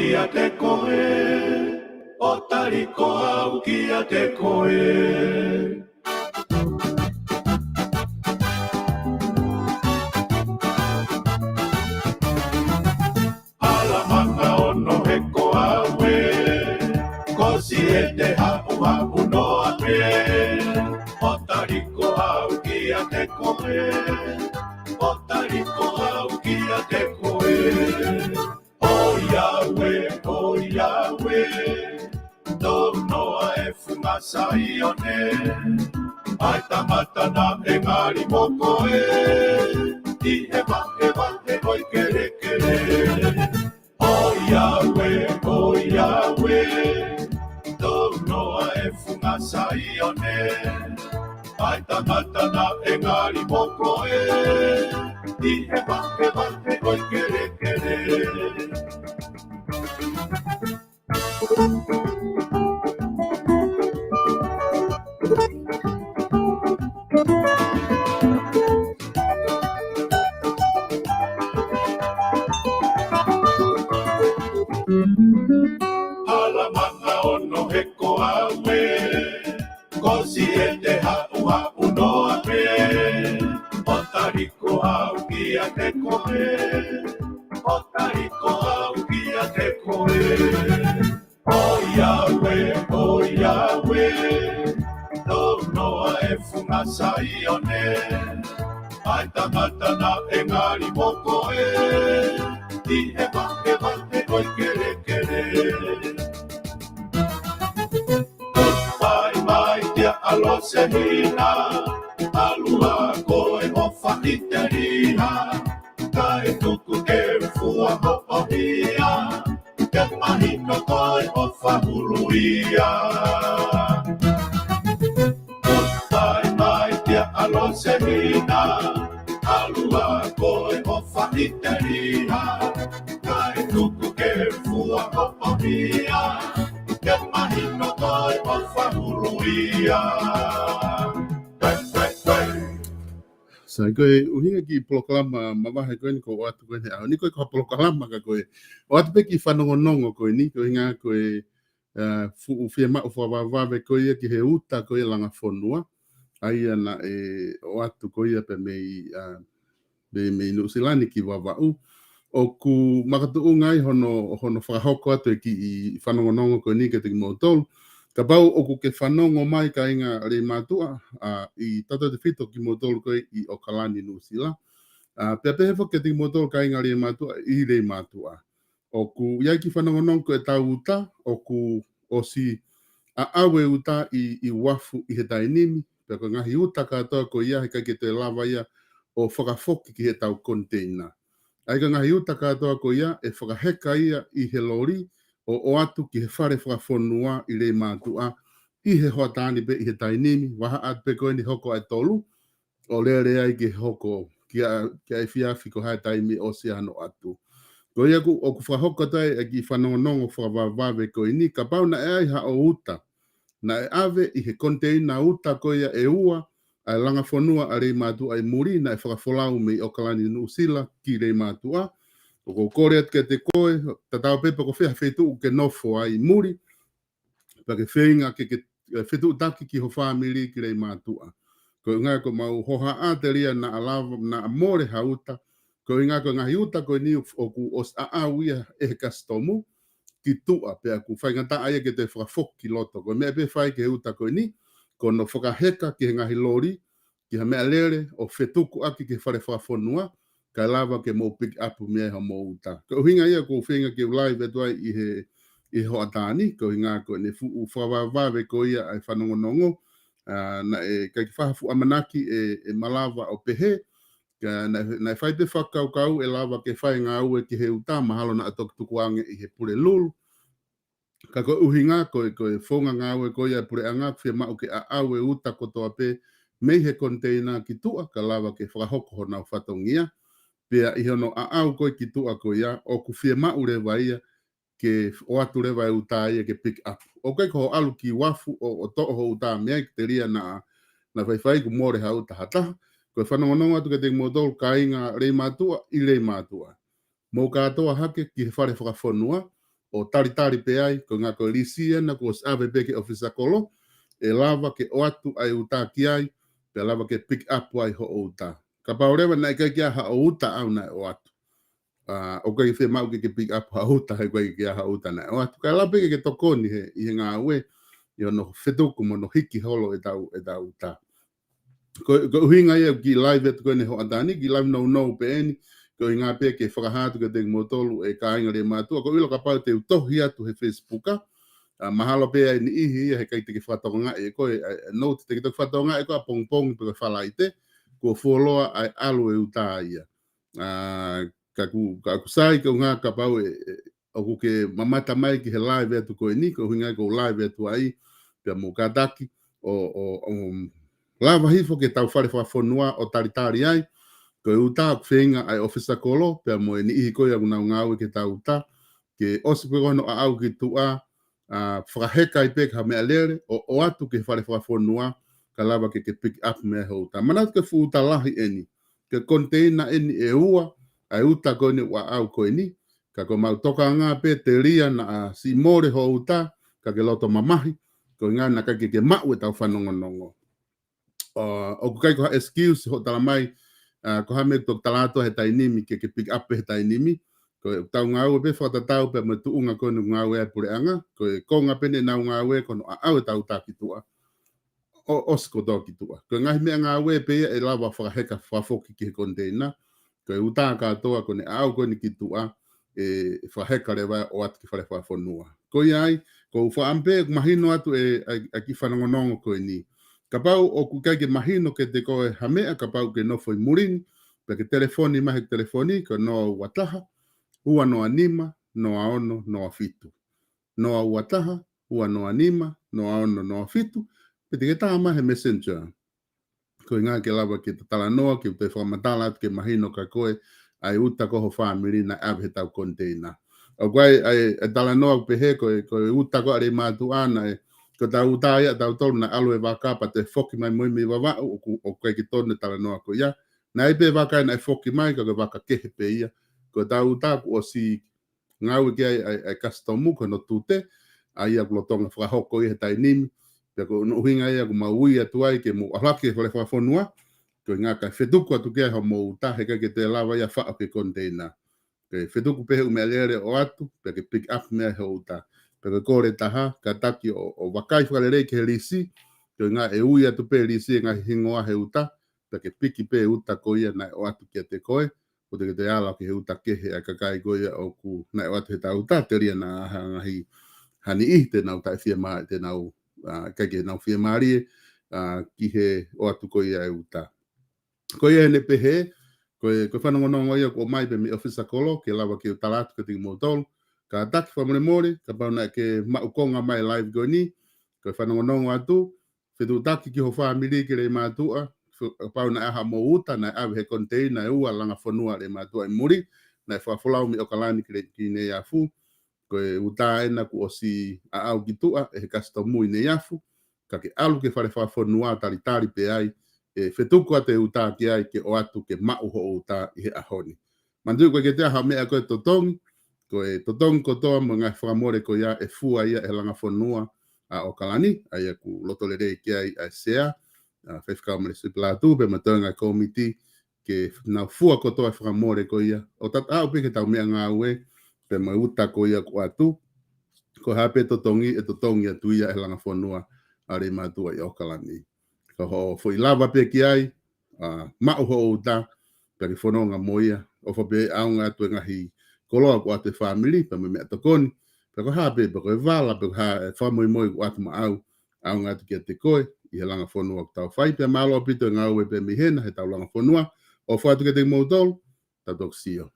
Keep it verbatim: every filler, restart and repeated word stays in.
Kiate koe, ʻo tali ko au kiate koe. Hala manga ono he ko au ē, ko Siete haʻuhaʻu noa pē. ʻO tali ko au kiate koe, ʻo tali ko au kiate koe. ʻOi au ē, ʻoi au ē, tō noa e funga Saione. ʻAi tangata naʻe ngali mo koe, ʻi he vahevahe ʻo e kelekele. ʻOi au ē, ʻoi au ē, tō noa e funga Saione. ʻAi tangata naʻe ngali mo koe, ʻi he vahevahe ʻo e kelekele. Hala manga ono he ko au ē, ko Siete haʻuhaʻu noa pē. ʻO tali ko au kiate koe, ʻo tali ko au kiate koe. ʻOi au ē, ʻoi au ē, tō noa e funga Saione. ʻAi tangata naʻe ngali mo koe, ʻi he vahevahe ʻo e kelekele. Goodbye mai kia ʻAlosehina, ʻalu ā koe ʻo faʻiteliha, kae tuku ke fua hoʻo hia, ke mahino koe ʻo fahuluhia. Goodbye mai kia ʻAlosehina, ʻalu ā koe ʻo faʻiteliha, kae tuku ke fua hoʻo hia, ke mahino koe ʻo fahuluhia. Pē, pē, pē. Sai, ko e ʻuhinga ki he polokalama mavahe ko eni kuo ʻoatu ko eni he ʻaho ni, ko e ko ha polokalama ka ko e ʻoatu pē ki he fanongonongo ko eni, ko e ʻuhinga ko e, ā, fuʻu fiemaʻu fakavavevave ko ia ki he uta ko ia langa fonua, ʻa ia naʻe ʻoatu ko ia pē mei, ā, mei, mei Nuʻusila ni ki Vavaʻu. ʻOku makatuʻunga ai hono, hono fakahoko atu e kiʻi fanongonongo ko eni kiate kimoutolu. Kapau ʻoku ke fanongo mai kāinga Leimātuʻa, ā, ʻi tautautefito kimoutolu ko ē ʻi ʻOkalani, Nuʻusila. Ā, pea pehē foki kiate kimoutolu kāinga Leimātuʻa ʻi Leimātuʻa. ʻOku ʻi ai e kiʻi fanongonongo ko e tau uta, ʻoku ʻosi ʻaʻau e uta ʻi, ʻi uafu ʻi he taimi ni, pea ko e ngaahi uta kātoa ko ia heʻikai ke toe lava ia ʻo fakafoki ki he tau koniteina. ʻA ia ko e ngaahi uta kātoa ko ia ʻe fakaheka ia ʻi he loli ʻo, ʻoatu ki he fale fakafonua ʻi Leimātuʻa, ʻi he hoʻatā ni pē ʻi he taimi ni, vahaʻa atu pē ko eni hoko ʻa e tolu, ʻo lele ai ki he hoko, ki ʻa, ki ʻa e efiafi ko e hā e taimi ʻosi ʻa hono ʻatu. Ko ia ʻoku, ʻoku fakahoko atu ai e kiʻi fanongonongo fakavavevave ko eni, kapau naʻe ʻi ai haʻo uta naʻe ʻave ʻi he koniteina uta ko ia ʻe ua ʻa e langa fonua ʻa Leimātuʻa ʻi muli naʻe fakafolau mei ʻOkalani, Nuʻusila ki Leimātuʻa. ʻOku ou kole atu kiate koe, tatau pē pe ko fē ha feituʻu ʻoku ke nofo ai ʻi muli, pea ke feinga ke, ke, ke fetuʻutaki ki ho fāmili ki Leimātuʻa. Ko e ʻuhinga ko ʻemau hohaʻa telia naʻa lava, naʻa mole ha uta. Ko e ʻuhinga ko e ngaahi uta ko eni ʻoku ʻosi ʻaʻau ia ʻe he kasitomu ki tuʻa, pea ʻoku faingataʻa ia ke toe fakafoki ki loto. Ko e meʻa pē ʻe fai ki he uta ko eni, ko hono fakaheka ki he ngaahi loli, ki ha meʻalele ʻo fetukuʻaki ki he fale fakafonua, kae lava ke mou pick up mei ai hoʻomou uta. Ko e ʻuhinga ia ʻoku ou feinga ke u live atu ai ʻi he, ʻi he hoʻatā ni, ko e ʻuhinga ko ʻene fuʻu fakavavevave ko ia ʻa e fanongonongo, ā, naʻe ʻikai ke fai ha fuʻu ʻamanaki ʻe, ʻe malava ʻo pehē, ka naʻe, naʻe fai pē fakakaukau ʻe lava ke fai e ngāue ki he uta, mahalo naʻa toki tukuange ʻi he Pulelulu. Ka ko e ʻuhinga, ko e, ko e founga ngāue ko ia e puleʻanga, fiemaʻu ke ʻaʻau e uta kotoa pē mei he koniteina ki tuʻa, kae lava ke fakahoko honau fatongia. Pea ʻi hono ʻaʻau ko ē ki tuʻa ko ia, ʻoku fiemaʻu leva ia ke ʻoatu leva e uta ia ke pick up. ʻOku ʻikai ko hoʻo ʻalu ki uafu ʻo, ʻo toʻo ho uta mei ai, telia naʻa, naʻa faifai kuo mole ha uta ha taha. Ko e fanongonongo atu kiate kimoutolu kāinga Leimātuʻa ʻi Leimātuʻa. Mou kātoa hake ki he fale fakafonua, ʻo talitali pē ai, ko e ʻuhinga ko e lisi ena kuo ʻosi ʻave pē ki he ʻōfisa kolo, ʻe lava ke ʻoatu ai e uta ki ai, pea lava ke pick up ai hoʻo uta. Kapau leva naʻe ʻikai ke ʻi ai haʻo uta ʻaʻau naʻe ʻoatu. ʻA, ʻoku ʻikai fiemaʻu ke ke pick up haʻo uta, he ʻoku ʻikai ke ʻi ai haʻo uta naʻe ʻoatu. Kae lava pē ke ke tokoni he, ʻi he ngāue, ʻi hono fetuku mo hono hiki holo ʻetau, ʻetau uta. Ko, ko e ʻuhinga ia ki he live atu ko eni hoʻatā ni, ki he live nounou pē eni, ko e ʻuhinga pē ke fakahā atu kiate kimoutolu ʻe kāinga Leimātuʻa, ko e ʻilo kapau te u tohi atu he Facebook, ʻa, mahalo pē ʻe ʻi ai e niʻihi ia he ʻikai te ke fakatokangaʻi ʻe koe, ʻa, ʻa, note te ke toki fakatokangaʻi ʻe koe ʻapongipongi pe ko e Falaite, kuo fuoloa ʻa e ʻalu e uta ia. ʻA, ka ʻoku, ka ʻoku sai ke u ngā kapau ʻe, ʻe, ʻoku ke mamata mai ki he live atu ko eni, ko e ʻuhinga ia ʻoku ou live atu ai, pea mou kātaki, ʻo, ʻo, ʻo, lava hifo ki heʻetau fale fakafonua ʻo talitali ai, ko e uta ʻoku feinga ʻa e ʻōfisa kolo, pea mo e niʻihi ko ia ʻoku nau ngāue ki heʻetau uta, ke ʻosi pē ko hono ʻaʻau ki tuʻa, ʻa, fakaheka ai pē ki ha meʻalele, ʻo, ʻoatu ki he fale fakafonua, kae lava ke ke pick up mei ai hoʻo uta. Manatu ko e fuʻu uta lahi eni, ko e koniteina eni ʻe ua, ʻa e uta ko eni ʻoku ʻaʻau ko eni, ka ko ʻemau tokanga pē telia naʻa siʻi mole hoʻo uta, ka ke loto mamahi, ko e ʻuhinga naʻe ʻikai ke ke maʻu ʻetau fanongonongo. ʻA, ʻoku ʻikai ko ha excuse hoʻo tala mai, ʻa, ko ha meʻa ʻoku toki tala atu he taimi ni, ke ke pick up he taimi ni, ko ʻetau ngāue pē fakatatau pē mo e tuʻunga ko eni ʻoku ngāue ai e puleʻanga, ko e konga pē eni ʻenau ngāue ko hono ʻaʻau ʻetau uta ki tuʻa. ʻO, ʻosi kotoa ki tuʻa. Ko e ngaahi meʻangāue pē ia ʻe lava fakaheka fakafoki ki he koniteina. Ko e uta kātoa ko eni ʻaʻau ko eni ki tuʻa, ʻe fakaheka leva ʻo ʻoatu ki fale fakafonua. Ko ia ai, ʻoku ou fakaʻamu pē ʻeku mahino atu ʻe, ʻa, ʻa e kiʻi fanongonongo ko eni. Kapau ʻoku ʻikai ke mahino kiate koe ha meʻa, kapau ke nofo ʻi muli ni, pea ke telefoni mai he telefoni, ko e noa ua taha, ua noa nima, noa ono, noa fitu. Noa ua taha, ua noa nima, noa ono, noa fitu, pe te ke tā mai he Messenger. Ko e ʻuhinga ke lava ke ta talanoa, ke u toe fakamatala atu ke mahino kia koe, ʻa e uta ko ho fāmili naʻe ʻave heʻetau koniteina. ʻOku ʻi ai, ʻa e, ʻa e talanoa ʻoku pehē, ko e, ko e uta ko ē ʻa Leimātuʻa naʻe, ko ʻetau uta ia ʻatautolu naʻe ʻalu e vaka pea toe foki mai mo ia mei Vavaʻu, ʻoku, ʻoku ʻikai ke tonu e talanoa ko ia. Naʻe ʻi ai pē vaka ia naʻe foki mai, ka ko e vaka kehe pē ia. Ko ʻetau uta kuo ʻosi ngāue ki ai ʻa e, ʻa e kasitomu ko hono tute, ʻa ia ʻoku lolotonga fakahoko ia he taimi ni, pea ko hono ʻuhinga ia ʻoku mau ui atu ai ke mou ʻalu hake ki he fale fakafonua, ko e ʻuhinga kae fetuku atu ki ai hoʻomou uta, he ʻikai ke toe lava ia ʻo faʻo ki he koniteina. Ke fetuku pē he ʻū meʻalele ʻo ʻoatu, pea ke pick up mei ai hoʻo uta. Pea ko e kole ʻe taha, kātaki ʻo, ʻo vakai fakalelei ki he lisi, ko e ʻuhinga ʻe ui atu pē lisi e ngaahi hingoa he uta, pea ke piki pē uta ko ia naʻe ʻoatu kiate koe, ʻoua te ke toe ala ki he uta kehe ʻa e kakai ko ia ʻoku nau ʻoatu heʻetau uta, telia naʻa ʻi ai ha ngaahi, ha niʻihi te nau taʻefiemā-, te nau, ʻa, ʻikai ke nau fiemālie, ʻa, ki he ʻoatu ko ia e uta. Ko ia ʻene pehē, ko e, ko e fanongonongo ia kuo ʻomai pē mei he ʻōfisa kolo, ke lava ke u tala atu kiate kimoutolu. Kātaki fakamolemole, kapau naʻe ʻikai ke maʻu konga mai e live ko eni, ko e fanongonongo atu, fetuʻutaki ki ho fāmili ki Leimātuʻa, fe-, kapau naʻe ʻi ai haʻamou uta, naʻe ʻave he koniteina ʻe ua Langa Fonua Leimātuʻa ʻi muli, naʻe fakafolau mei ʻAokalani ki Lei-, ki Neiafu, ko e uta ena kuo ʻosi ʻaʻau ki tuʻa ʻe he kasitomu ʻi Neiafu, ka ke ʻalu ki he fale fakafonua talitali pē ai, ʻe fetuku atu e uta ki ai ke ʻoatu ke maʻu hoʻo uta ʻi he ʻaho ni. Manatuʻi ʻoku ʻikai ke toe ʻi ai ha meʻa ko e totongi, ko e totongi kotoa mo e ngaahi fakamole ko ia ʻe fua ia ʻe he Langa Fonua ʻa ʻAokalani, ʻa ia ʻoku loto lelei ki ai ʻa e Sea, ʻa, Faifekau Malesi Pilatu, pea mo e toenga e kōmiti, ke nau fua kotoa e fakamole ko ia, ʻo tataʻu pē ki heʻetau meʻangāue, pea mo e uta ko ia ʻoku ʻoatu, ko e hā pē totongi, ʻe totongi atu ia ʻe he Langa Fonua ʻa Leimātuʻa ʻi ʻAokalani. Ka ko hoʻo foʻi lava pē ki ai, ʻa, maʻu hoʻo uta, pea ke fononga mo ia, ʻofa pē ʻaonga atu e ngaahi koloa kuo ʻoatu ʻe he fāmili, pea mo e meʻatokoni, pea ko e hā pē, pea ko e vala, pea ko e hā e fakamoimoi kuo ʻoatu maʻau, ʻaonga atu kiate koe, ʻi he Langa Fonua ʻoku tau fai, pea mālō ʻaupito e ngāue pē mei hena, heʻetau Langa Fonua, ʻofa atu kiate kimoutolu, tau toki sio.